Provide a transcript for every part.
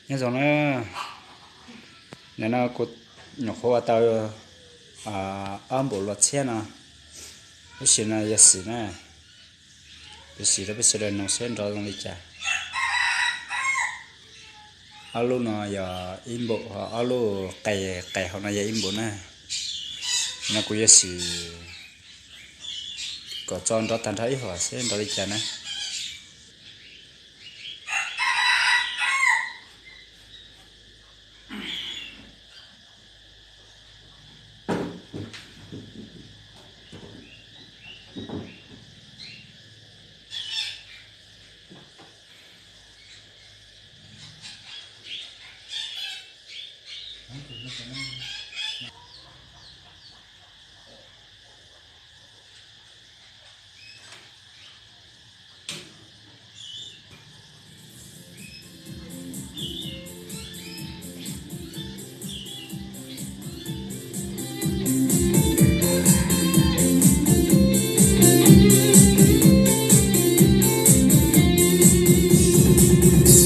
Nyob zoo na, nim no kuv nyuam qhuav ua tau ob npaum luag txhiab no, tab sis no yog xim na, kuv xim rau peb sawv daws noog seb nrov zoo li cas. Ob lub no yog ib npaum, ob lub qes qes hauv no yog ib npaum na. Nim no kuv yuav xim kom tso nrov tag nrho ib huam seb nrov li cas na.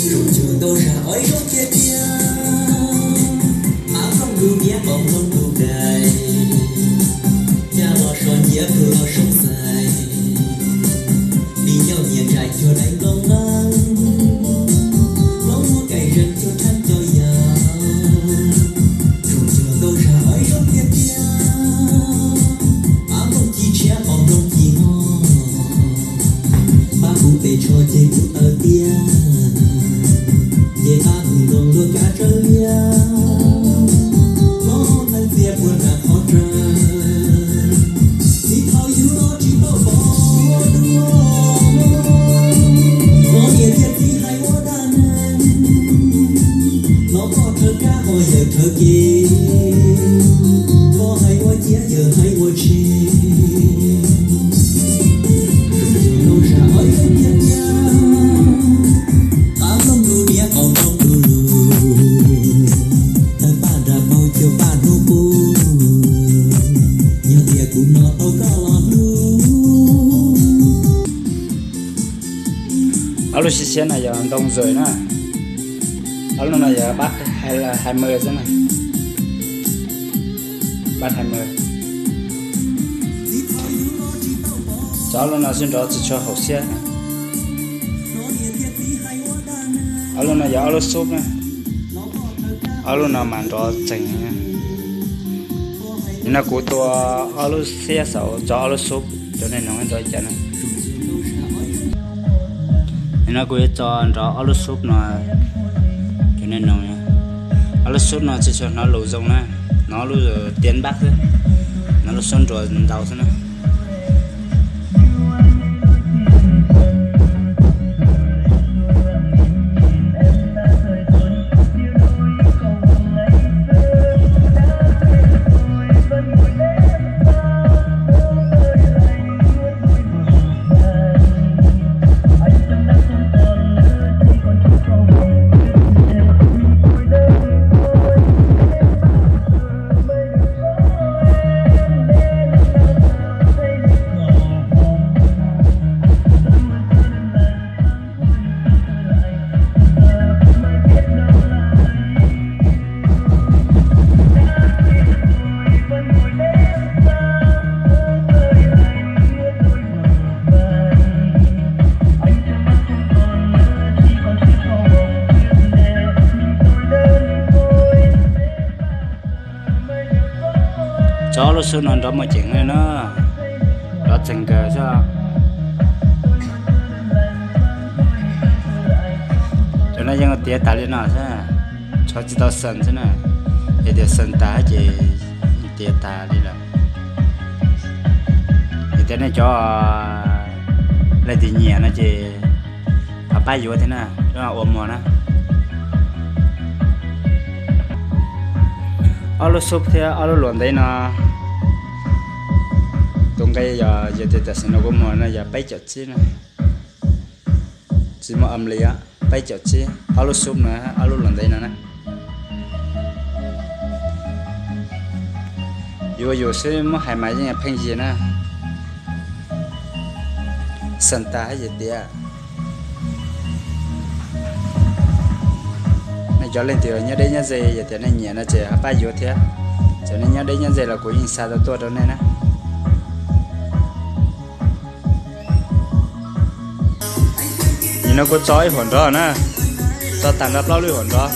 Zoo cuag nkauj zag ib zaug tiag tiag, av nplooj ntuj niab qau nplooj ntuj dais, caj los so nciab plhu los soob xais, li ncauj nyias ntsais cuag daim nplooj nqeeb, plaub muab kaim zeeg cuag rheeb cau yas. Zoo cuag nkauj zag ib zaug tiag tiag, av nplooj ci tshiab qau nplooj ci hos, pab kuv pes tsho ces kuv taw tiag, ces pab kuv ntoos luag kav tsawv liab, plaub hau ntxhais txias puag nram qhov rawg, txiv thaum yug los tsis tau pom dua, hnov niam thiab txiv hais ua dab neeg, hnov poj rhawv kab ho yawm rhawv kev, poj hais ua ciav yawm hais ua tshis. Zoo cuag nkauj zag ib zaug tiag tiag, av nplooj ntuj niab qau nplooj ntuj lug, tawg paj nram paug cuag paj hnub qub, yog tias kuv hnov tau koj los hlub. Ob lub siab siab no yog ntoo zawm na. Ob lub no yog bab hais mawg xwb na. Bab hais mawg. Cov ob lub no xwb nrov tsis tshua haum siab. Ob lub no yog ob lub sub na. Ob lub no mas nrov tsees. Nim no kuv tua ob lub xiab xaus tso ob lub sub rau nej noog nrov li cas na. Nim no kuv yuav tso nrov ob lub sub no rau nej noog. Ob lub sub no tsis tshua hnov lus zoo na, hnov lub tiab npab xwb, hnov lub suab nruas ntau xwb na. Tso ob lub sub no nrov muaj ceem li na, nrov tsees kawg xwb. Cov no yeej tiav tas li no xwb, tso tsis tau xees xwb na. Yog tias xees tas ces tiav tas li lawm. Yog tias nej cov leej twg nyiam no ces thov pab yuav thiab na, ua muag na. Ob lub sub thiab ob lub luam ntev no, tus nqi yog yog tias tam sim no kuv muag no yog peb caug tsib na. Tsis muaj am li, peb caug tsib, ob lub sub no, ob lub luam ntev no na. Yuav yus xwb muab hais mas yeej pheej yig na. Xees tas hab yim tiav. Cov leej twg nyob deb nyob ze yog tias nej nyiam no ces ho pab yuav thiab. Cov nej nyob deb nyob ze los kuv yeej xa tau tuaj rau nej na. Nim no kuv tso ib huam nrov na, tso tag nrho plaub lub huam nrov.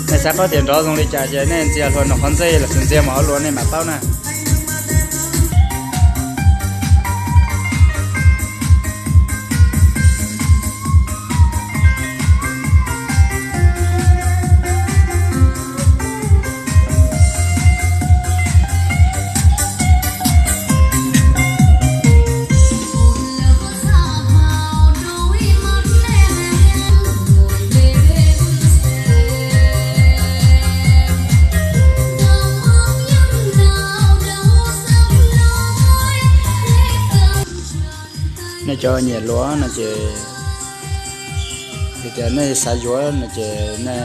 Nej xav paub tias nrov zoo li cas ces nej ntxias hlo nws qhov ntxej los sis ntxias mus hauv lus nej mam paub na. Nej cov nyiam luav no ces, yog tias nej xav yuav no ces nej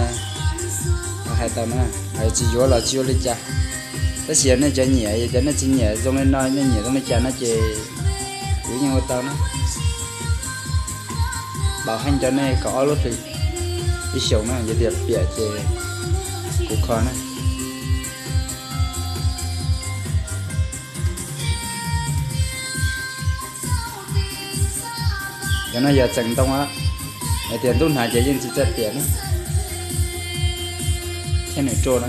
hais tau na, hais tsis yuav los tsis ua li cas. Tab sis yog nej cov nyiam, yog tias nej tsis nyiam zoo li no, nej nyiam zoo li cas no ces kuv yeej ua tau na. Npaum heej rau nej kaum ob lub hlis ib xyoos na, yog tias piam ces kuv kho na. Cov no yog txeem ntoo, hais tias ntub hnav ces yeej tsis txawj piam na, thiab nws ruaj na.